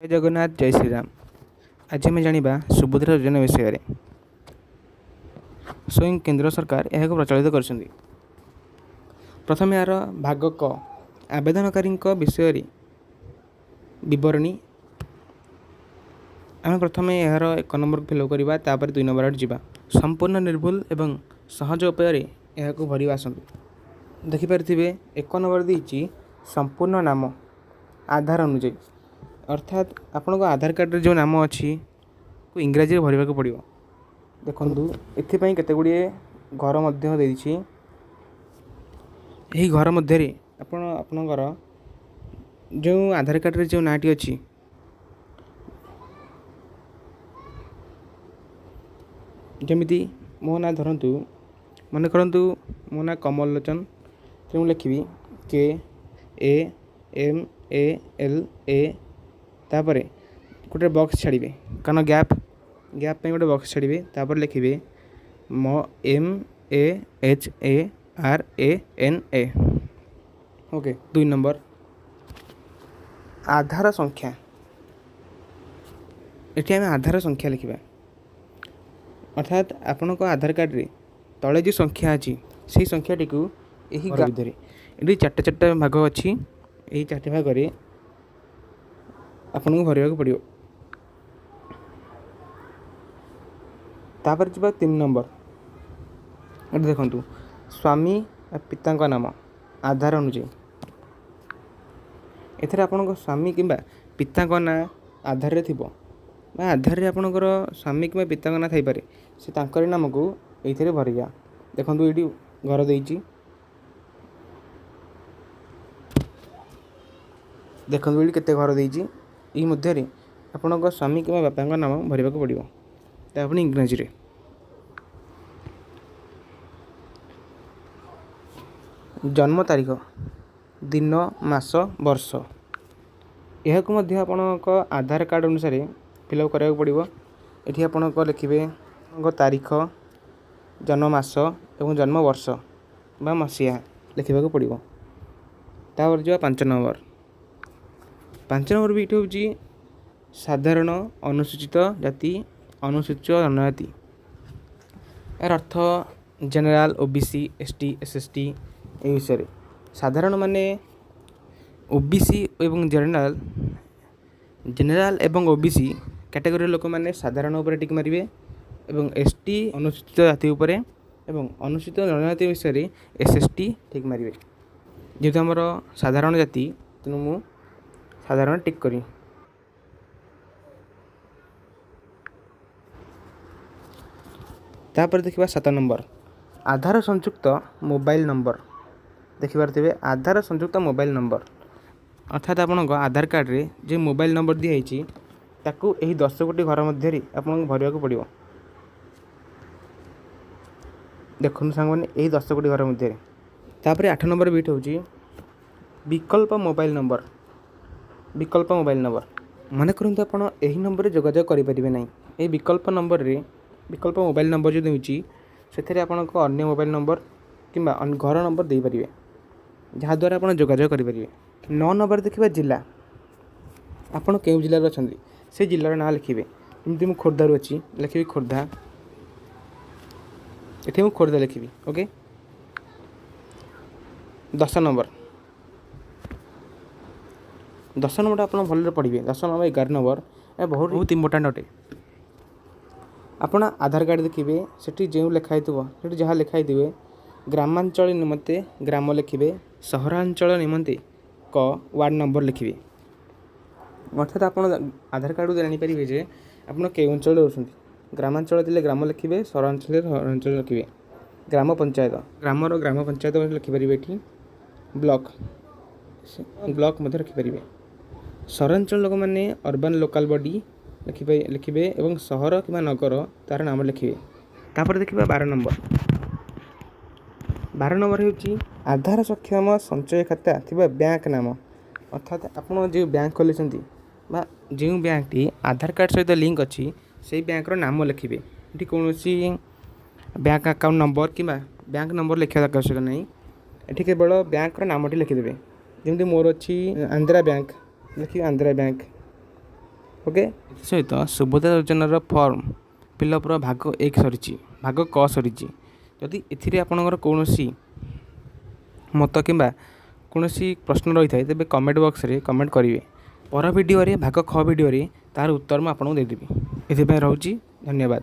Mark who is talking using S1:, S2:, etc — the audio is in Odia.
S1: ଜୟ ଜଗନ୍ନାଥ, ଜୟ ଶ୍ରୀରାମ। ଆଜି ଆମେ ଜାଣିବା ସୁଭଦ୍ରା ଯୋଜନା ବିଷୟରେ। ସ୍ୱୟଂ କେନ୍ଦ୍ର ସରକାର ଏହାକୁ ପ୍ରଚଳିତ କରିଛନ୍ତି। ପ୍ରଥମେ ଏହାର ଭାଗ କ, ଆବେଦନକାରୀଙ୍କ ବିଷୟରେ ବିବରଣୀ। ଆମେ ପ୍ରଥମେ ଏହାର 1 ନମ୍ବରକୁ ଫିଲ୍ଅପ୍ କରିବା, ତାପରେ 2 ନମ୍ବର ଆଡ଼େ ଯିବା। ସମ୍ପୂର୍ଣ୍ଣ ନିର୍ଭୁଲ ଏବଂ ସହଜ ଉପାୟରେ ଏହାକୁ ଭରିବା ଆସନ୍ତୁ। ଦେଖିପାରୁଥିବେ, 1 ନମ୍ବର ଦେଇଛି ସମ୍ପୂର୍ଣ୍ଣ ନାମ ଆଧାର ଅନୁଯାୟୀ, ଅର୍ଥାତ୍ ଆପଣଙ୍କ ଆଧାର କାର୍ଡ଼ରେ ଯେଉଁ ନାମ ଅଛି ଇଂରାଜୀରେ ଭରିବାକୁ ପଡ଼ିବ। ଦେଖନ୍ତୁ, ଏଥିପାଇଁ କେତେ ଗୁଡ଼ିଏ ଘର ମଧ୍ୟ ଦେଇଛି। ଏହି ଘର ମଧ୍ୟରେ ଆପଣ ଆପଣଙ୍କର ଯେଉଁ ଆଧାର କାର୍ଡ଼ରେ ଯେଉଁ ନାଁଟି ଅଛି, ଯେମିତି ମୋ ନାଁ ଧରନ୍ତୁ, ମନେ କରନ୍ତୁ ମୋ ନାଁ କମଲ ଲୋଚନ, ତେଣୁ ଲେଖିବି କେ ଏ ଏମ୍ ଏ ଏଲ୍ ଏ। ତାପରେ ଗୋଟେ ବକ୍ସ ଛାଡ଼ିବେ, କାରଣ ଗ୍ୟାପ୍ ପାଇଁ ଗୋଟେ ବକ୍ସ ଛାଡ଼ିବେ। ତାପରେ ଲେଖିବେ ମ M A H A R A N A. Okay. 2 number ଆଧାର ସଂଖ୍ୟା। ଏଠି ଆମେ ଆଧାର ସଂଖ୍ୟା ଲେଖିବା, ଅର୍ଥାତ୍ ଆପଣଙ୍କ ଆଧାର କାର୍ଡ଼ରେ ତଳେ ଯେଉଁ ସଂଖ୍ୟା ଅଛି ସେଇ ସଂଖ୍ୟାଟିକୁ ଏହି ଭିତରେ, ଏଠି ଚାରିଟା ଚାରିଟା ଭାଗ ଅଛି, ଏହି ଚାରିଟା ଭାଗରେ ଆପଣଙ୍କୁ ଭରିବାକୁ ପଡ଼ିବ। ତାପରେ ଯିବା 3 ନମ୍ବର। ଏଠି ଦେଖନ୍ତୁ, ସ୍ୱାମୀ ପିତାଙ୍କ ନାମ ଆଧାର ଅନୁଯାୟୀ। ଏଥିରେ ଆପଣଙ୍କ ସ୍ୱାମୀ କିମ୍ବା ପିତାଙ୍କ ନାଁ ଆଧାରରେ ଥିବ, ବା ଆଧାରରେ ଆପଣଙ୍କର ସ୍ୱାମୀ କିମ୍ବା ପିତାଙ୍କ ନାଁ ଥାଇପାରେ, ସେ ତାଙ୍କରି ନାମକୁ ଏଇଥିରେ ଭରିବା। ଦେଖନ୍ତୁ, ଏଇଠି ଘର ଦେଇଛି। ଦେଖନ୍ତୁ, ଏଇଠି କେତେ ଘର ଦେଇଛି। ଏଇ ମଧ୍ୟରେ ଆପଣଙ୍କ ସ୍ୱାମୀ କିମ୍ବା ବାପାଙ୍କ ନାମ ଭରିବାକୁ ପଡ଼ିବ, ତା ପୁଣି ଇଂରାଜୀରେ। ଜନ୍ମ ତାରିଖ, ଦିନ, ମାସ, ବର୍ଷ, ଏହାକୁ ମଧ୍ୟ ଆପଣଙ୍କ ଆଧାର କାର୍ଡ଼ ଅନୁସାରେ ଫିଲ୍ଅପ୍ କରିବାକୁ ପଡ଼ିବ। ଏଠି ଆପଣଙ୍କ ଲେଖିବେ ଆପଣଙ୍କ ତାରିଖ, ଜନ୍ମ ମାସ ଏବଂ ଜନ୍ମ ବର୍ଷ ବା ମସିହା ଲେଖିବାକୁ ପଡ଼ିବ। ତାପରେ ଯିବା 5 ନମ୍ବର। 5 ନମ୍ବର ବି ଏଠି ହେଉଛି ସାଧାରଣ, ଅନୁସୂଚିତ ଜାତି, ଅନୁସୂଚିତ ଜନଜାତି। ଏହାର ଅର୍ଥ ଜେନେରାଲ, ଓ B C, S T, S S T ଏହି ବିଷୟରେ। ସାଧାରଣ ମାନେ ଓ ବି ସି ଏବଂ ଜେନେରାଲ। ଜେନେରାଲ ଏବଂ ଓ ବି ସି କ୍ୟାଟେଗୋରୀର ଲୋକମାନେ ସାଧାରଣ ଉପରେ ଟିକ୍ ମାରିବେ ଏବଂ ଏସ୍ ଟି ଅନୁସୂଚିତ ଜାତି ଉପରେ ଏବଂ ଅନୁସୂଚିତ ଜନଜାତି ବିଷୟରେ ଏସ୍ ଏସ୍ ଟି ଟିକ୍ ମାରିବେ। ଯେହେତୁ ଆମର ସାଧାରଣ ଜାତି, ତେଣୁ ମୁଁ ସାଧାରଣ ଟିକ୍ କରିବି। ତାପରେ ଦେଖିବା 7 ନମ୍ବର, ଆଧାର ସଂଯୁକ୍ତ ମୋବାଇଲ ନମ୍ବର। ଦେଖିପାରୁଥିବେ, ଆଧାର ସଂଯୁକ୍ତ ମୋବାଇଲ ନମ୍ବର, ଅର୍ଥାତ୍ ଆପଣଙ୍କ ଆଧାର କାର୍ଡ଼ରେ ଯେଉଁ ମୋବାଇଲ ନମ୍ବର ଦିଆହେଇଛି ତାକୁ ଏହି 10 ଗୋଟି ଘର ମଧ୍ୟରେ ଆପଣଙ୍କୁ ଭରିବାକୁ ପଡ଼ିବ। ଦେଖନ୍ତୁ ସାଙ୍ଗମାନେ, ଏହି 10 ଗୋଟି ଘର ମଧ୍ୟରେ। ତାପରେ 8 ନମ୍ବର ବିଟ୍ ହେଉଛି ବିକଳ୍ପ ମୋବାଇଲ ନମ୍ବର। ବିକଳ୍ପ ମୋବାଇଲ ନମ୍ବର, ମନେ କରନ୍ତୁ ଆପଣ ଏହି ନମ୍ବରରେ ଯୋଗାଯୋଗ କରିପାରିବେ ନାହିଁ, ଏହି ବିକଳ୍ପ ନମ୍ବରରେ, ବିକଳ୍ପ ମୋବାଇଲ ନମ୍ବର ଯେଉଁ ଦେଉଛି ସେଥିରେ ଆପଣଙ୍କ ଅନ୍ୟ ମୋବାଇଲ ନମ୍ବର କିମ୍ବା ଘର ନମ୍ବର ଦେଇପାରିବେ, ଯାହାଦ୍ୱାରା ଆପଣ ଯୋଗାଯୋଗ କରିପାରିବେ। 9 ନମ୍ବର ଦେଖିବା ଜିଲ୍ଲା। ଆପଣ କେଉଁ ଜିଲ୍ଲାରେ ଅଛନ୍ତି ସେ ଜିଲ୍ଲାର ନାଁ ଲେଖିବେ। ଯେମିତି ମୁଁ ଖୋର୍ଦ୍ଧାରୁ ଅଛି, ଲେଖିବି ଖୋର୍ଦ୍ଧା। ଏଠି ମୁଁ ଖୋର୍ଦ୍ଧା ଲେଖିବି। ଓକେ। 10 ନମ୍ବର, 10 ନମ୍ବରଟା ଆପଣ ଭଲରେ ପଢ଼ିବେ। 10 ନମ୍ବର, 11 ନମ୍ବର ଏହା ବହୁତ ବହୁତ ଇମ୍ପୋର୍ଟାଣ୍ଟ ଅଟେ। ଆପଣ ଆଧାର କାର୍ଡ଼ ଦେଖିବେ, ସେଠି ଯେଉଁ ଲେଖା ହେଇଥିବ, ସେଠି ଯାହା ଲେଖା ହେଇଥିବେ, ଗ୍ରାମାଞ୍ଚଳ ନିମନ୍ତେ ଗ୍ରାମ ଲେଖିବେ, ସହରାଞ୍ଚଳ ନିମନ୍ତେ କ ୱାର୍ଡ଼ ନମ୍ବର ଲେଖିବେ। ଅର୍ଥାତ୍ ଆପଣ ଆଧାର କାର୍ଡ଼ରୁ ଜାଣିପାରିବେ ଯେ ଆପଣ କେଉଁ ଅଞ୍ଚଳରେ ରହୁଛନ୍ତି। ଗ୍ରାମାଞ୍ଚଳ ଥିଲେ ଗ୍ରାମ ଲେଖିବେ, ସହରାଞ୍ଚଳରେ ସହରାଞ୍ଚଳ ଲେଖିବେ। ଗ୍ରାମ ପଞ୍ଚାୟତ, ଗ୍ରାମର ଗ୍ରାମ ପଞ୍ଚାୟତ ମଧ୍ୟ ଲେଖିପାରିବେ। ଏଠି ବ୍ଲକ, ବ୍ଲକ ମଧ୍ୟ ରଖିପାରିବେ। ସହରାଞ୍ଚଳ ଲୋକମାନେ ଅର୍ବାନ୍ ଲୋକାଲ୍ ବଡ଼ି ଲେଖିବେ ଏବଂ ସହର କିମ୍ବା ନଗର ତା'ର ନାମ ଲେଖିବେ। ତାପରେ ଦେଖିବା 12 ନମ୍ବର। 12 ନମ୍ବର ହେଉଛି ଆଧାର ସକ୍ଷମ ସଞ୍ଚୟ ଖାତା ଥିବା ବ୍ୟାଙ୍କ ନାମ। ଅର୍ଥାତ୍ ଆପଣ ଯେଉଁ ବ୍ୟାଙ୍କ ଖୋଲିଛନ୍ତି ବା ଯେଉଁ ବ୍ୟାଙ୍କଟି ଆଧାର କାର୍ଡ଼ ସହିତ ଲିଙ୍କ ଅଛି, ସେଇ ବ୍ୟାଙ୍କର ନାମ ଲେଖିବେ। ଏଠି କୌଣସି ବ୍ୟାଙ୍କ ଆକାଉଣ୍ଟ ନମ୍ବର କିମ୍ବା ବ୍ୟାଙ୍କ ନମ୍ବର ଲେଖିବା ଆବଶ୍ୟକ ନାହିଁ। ଏଠି କେବଳ ବ୍ୟାଙ୍କର ନାମଟି ଲେଖିଦେବେ। ଯେମିତି ମୋର ଅଛି ଆନ୍ଧ୍ରା ବ୍ୟାଙ୍କ, ଲେଖିବେ ଆନ୍ଧ୍ରା ବ୍ୟାଙ୍କ। ଓକେ, ଏଥିସହିତ ସୁଭଦ୍ରା ଯୋଜନାର ଫର୍ମ ଫିଲ୍ଅପ୍ର ଭାଗ 1 ସରିଛି, ଭାଗ କ ସରିଛି। ଯଦି ଏଥିରେ ଆପଣଙ୍କର କୌଣସି ମତ କିମ୍ବା କୌଣସି ପ୍ରଶ୍ନ ରହିଥାଏ, ତେବେ କମେଣ୍ଟ ବକ୍ସରେ କମେଣ୍ଟ କରିବେ। ପର ଭିଡ଼ିଓରେ, ଭାଗ ଖ ଭିଡ଼ିଓରେ ତାହାର ଉତ୍ତର ମୁଁ ଆପଣଙ୍କୁ ଦେଇଦେବି। ଏଥିପାଇଁ ରହୁଛି, ଧନ୍ୟବାଦ।